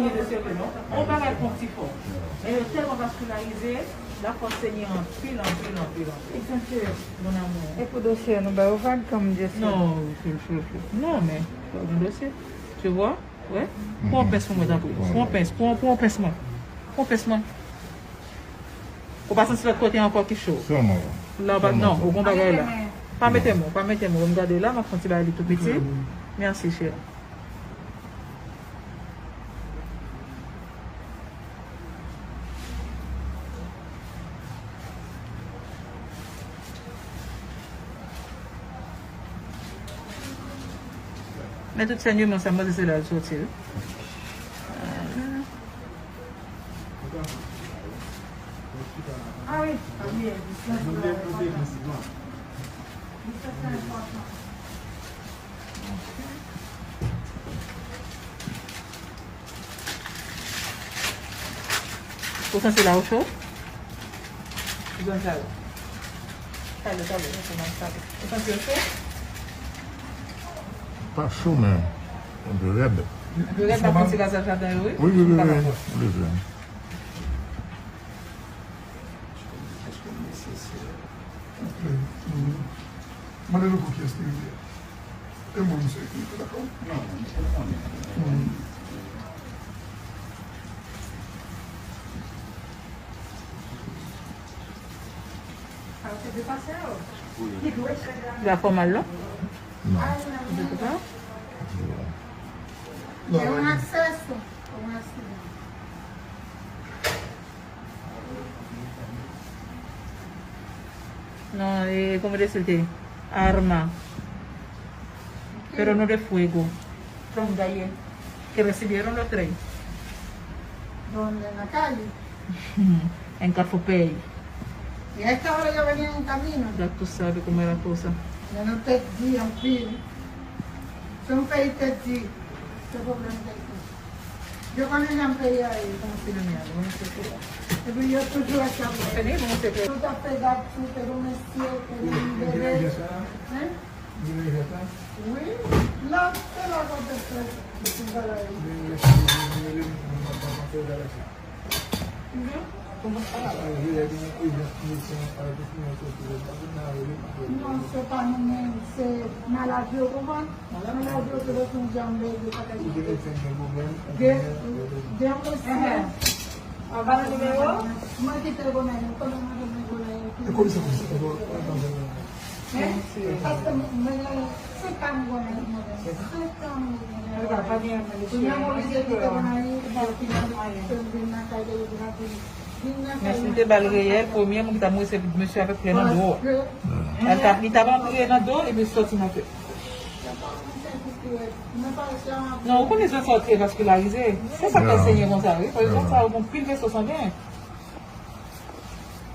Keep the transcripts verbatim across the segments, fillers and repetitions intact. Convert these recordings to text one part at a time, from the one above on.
Gen dosye ke non. On bagay kon ti fò. Men yo tèlman vaskilarize, la fòs Senyè anpil, anpil, anpil, anpil. Mon amour. E pou dosye a, nou ba yo vag kòm dosye? Non, fil, fil, fil. Non, men, pa gen dosye. Tu vois? Wè? Pran pens pou mwen, tanpri. Pran pens, pran, pran pens mwen. Pran pens mwen. Ou pa santi lòt kote ankò ki cho? Sèlman la. La, ou pa, non, ou gon bagay la. Pa mete men, pa mete men. M gade la, m ap fè yon ti bagay li tou piti. Mèsi, cheri. Men tout sènyman sa, m panse se la l soti, wi. Ah wi, ah wi, wi, sa se enpòtan. Ou santi la ou cho? Ou santi la? Talè, talè, talè, talè. Ou santi yo cho? Pa cho, men enpe rèd. Enpe rèd, m ap santi gaz nan jaden yo, wi. Wi, wi, wi, wi. Wi, wi. Mande nou pou kiyès li ye. E mwen, misye ekri tou, dakò? Non, misye konnen. Sa se depase yo. Li dwe fè la. Li pa fè w mal, non? Non. Li pa fè w mal? Non. Yon aksès, yon aksès. No, eh, ¿cómo decirte? Arma. Pero no de fuego. Plomo de ayer. Que recibieron los tres. ¿Dónde? ¿En la calle? En Carrefour Pay. Y a esta hora yo venían en camino. Ya tú sabes cómo es la cosa. Yo no te di, en fin. Son país te di. ¿Qué problema te di? Yo konnen jan peyi a ye. Kòman se nan men a, bon, se pou. Epi yo toujou ap chape. Fini, bon, se pou. Tout ap fè gad sou te domestik, te bebe. Hein? Wi. La, se la kote fè ti bagay. Non, se pa nou menm, se malad yo, konprann? Malad yo te bezwen janbe, yo pa ka janbe. Gen, gen yon mesye. Mwen kite Gonayiv, konnen mwen gen Gonayiv. E komisè pou se, e bon, e bon. Paske mwen gen senk an mwen Gonayiv, mwen gen senk an mwen Gonayiv. Premye mwen vizite Gonayiv, epi mwen vin nan kay de yo, vin nan vin nan kay. Men si l te ba l reyèl, premye moun ki t ap mouri se mesye avèk flè nan do a. Li t ap, li t ap antre nan do, epi soti nan tèt. Non, ou konnen zòn sa yo trè vaskilarize. Se sa k fè l senyen konsa, wi. Paske zòn sa yo gon pil veso sangen.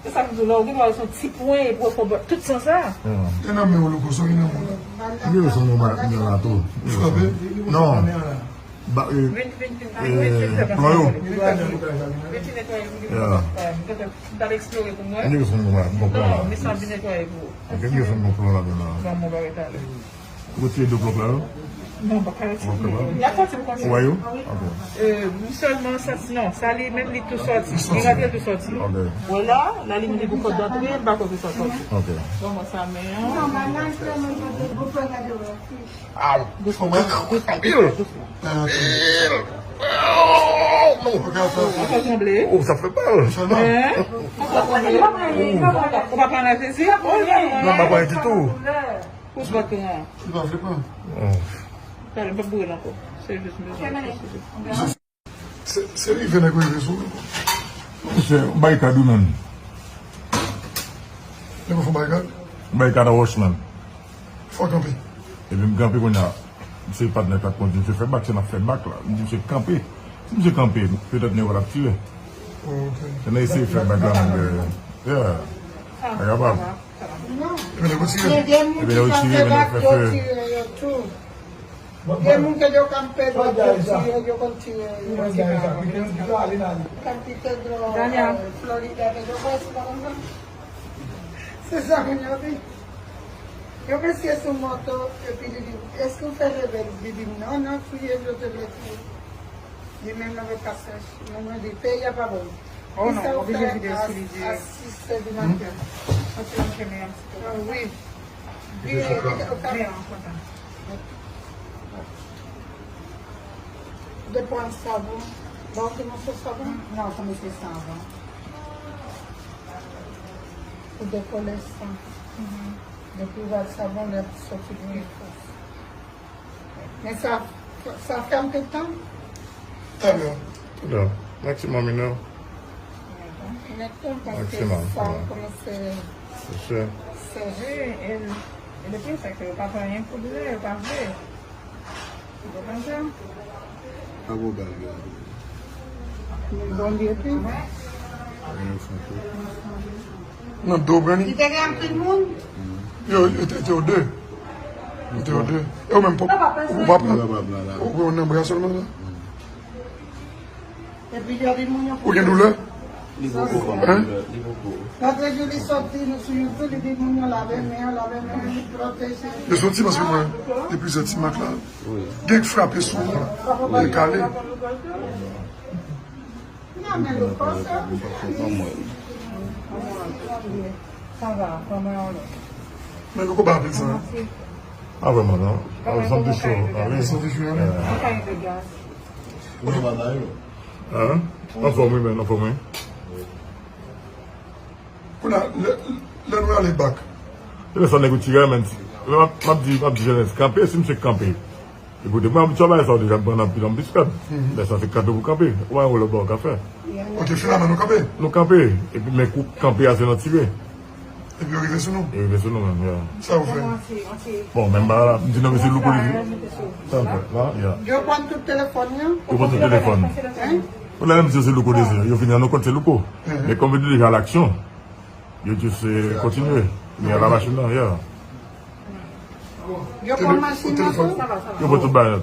Se sa k fè lè w gen dwa wè se yon ti pwen epi w fè tout san sa. E nan men w, Louko, sa w gen nan men w? M gen yon san nan men la tou. Frape? Non. Ba, eh, eh, plan yo. Vin netwaye pou mwen. M t al eksplore pou mwen. M gen yon san nan men la, m gon plan la. Ok, m gen yon san nan men la. Ban mwen bagay talè. Ou retire de blòk la, non? Non, pa ka retire. Ou wè yo? Ok. Euh, m sèlman santi, non, sa li menm li tou sòti. Li rantre tou sòti. Ok. Wè la, la li mete pou kòd antre, m pa kwè ke sa sòti. Ok. Bon, mwen sa men an. Aw, fò mwen anpil. Anpil. Oh, non. Ou pa tranble? Oh, sa fè mal. Hein? Ou pa tranble? Ou pa pran anestezi? Oh, non, non. Non, m pa pran ditou. Pous baton an. Li pa vle pran. Talè, m p ap boure l ankò. Se jis m bezwen. Se, se rive nèg rive sou nou. Misye, barikad wi menm. Nèg yo fè barikad? Barikad a wòch menm. Fò kanpe. Epi m kanpe kounye a. Misye patnè k ap kondui, misye fè bak, se m ap fè bak la. M di misye kanpe. Si misye kanpe, petèt nèg yo t ap tire. Oh, ok. Se nan eseye fè bak la menm, yeah. Nèg ap ap. Epi nèg yo tire. Epi nèg yo tire, epi nèg yo fè fè. Gen moun ke yo kanpe, yo tire, yo konn tire. Kanpe Pedro, eh, Florida, ke yo kwè se pa konsa. Se sa moun yo di. Yon mesye sou moto, epi li di, "Èske w fè revè?" Li di, "Non, non, touye m, yo te vle touye." Li menm nan vòt ka sèch. Mwen, mwen di, peyi a pa bon. Oh non, oblije vide sou li di. A sis sè di maten. Mwen te nan chemen an ti pe. Ah, wi. Vire, vire, ok. Men an kontan. De pran savon. Bon, ki moso savon? Non, sa mete savon. Pou dekole san. Depi w al savon, lè soti pou li fos. Men sa, sa fè anpil tan? Talè. Talè. Maksimòm inè. Inè tan, paske sa kòmanse sèche. Wi, e, e depi sa ke yo pa fè anyen pou doulè, yo pa vle. Yo pa fè. Abo bal gade. Bon, li epi. Nan do pran li. Li te gen anpil moun? Yo, yo te, te yo de. Yo te yo de. E ou menm, pòp, ou pa pran. Ou pran nan bra sèlman la. Epi yo di moun yo. Ou gen doulè? Li poko pran doulè, li poko. Lòt jou li soti sou YouTube, li di moun yo lave men yo, lave men yo, li pwoteje. Yo soti paske mwen, depi zè ti mak la, gen k frape sou mwen, li kale. Men yo ko ba anpil san. A vrèman non. A, santi cho. A wi. Santi cho, wi. Ou nan bagay yo. Hein? Anfòm wi, men, anfòm wi. Kounye a, lè, lè nou ale bak. Lè sa nèg ou tire, men, m ap di, m ap di jenès, kanpe, si misye kanpe. Ekoute, mwen abitye a bagay sa yo deja, m pran anpil, anpil biskad. Lè sa se kanpe pou kanpe. Ou pa gen lòt bagay ou ka fè. Ok, finalman nou kanpe. Nou kanpe. Epi men kou kanpe a se nan tire. Epi yo rive sou nou. Yo rive sou nou menm, ya. Sa yo fè? Bon, menm bagay la, m di non, mesye Louko li di. Sa m fè, la, ya. Yo pran tout telefòn yo? Yo pran tout telefòn. Hein? Pou la menm si se Louko dezi, yo vini an nou kont se Louko. Men kòm yo deja laksyon, yo jis kontinye. Men a la machin nan, ya. Yo pran machin nan tou? Yo pran tout bagay.